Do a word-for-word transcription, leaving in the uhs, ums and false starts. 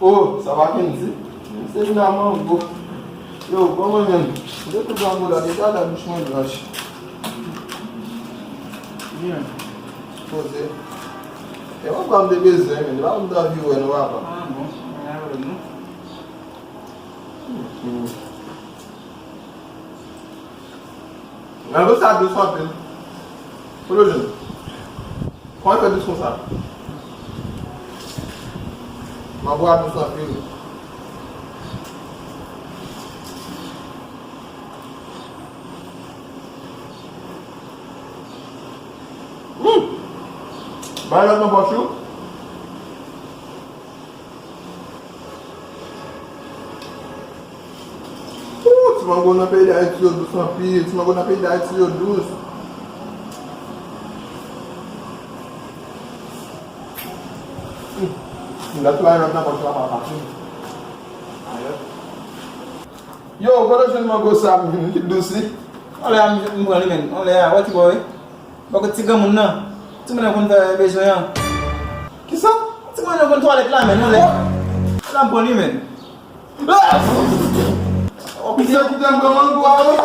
Oh, sa pa Kendy? Se vin a mango. Yo, kòman menm? M te tout mango la, deja la bouch mwen blanch. Byen. Poze. E mwen pa m te bezwen, men pa m ta vi wè nou apa. Ah bon, mwen avè nou. Hmm. Mango sa dous anpil. Kote w jwenn? Kòman fè dous konsa? Mango a dous anpil. Hmm! Bay lòt nan pòch ou. Ooh, ti mango nan peyi Dayiti yo dous anpil. Ti mango nan peyi Dayiti yo dous. Hmm. M gad sou la, nan pòch la pa pati. Yo, kote w jwenn mango sa, menm? Li dous, wi. Anlè a, m, m pran li, menm. Anlè a, wè ti bò, wi. Bò kot ti granmoun nan. Ti moun nan konn fè bezwen an. Kisa? Ti moun nan konn twalèt la, menm. Anlè. La m pran li, menm. Ah! Misye kite m pran mango a, wi.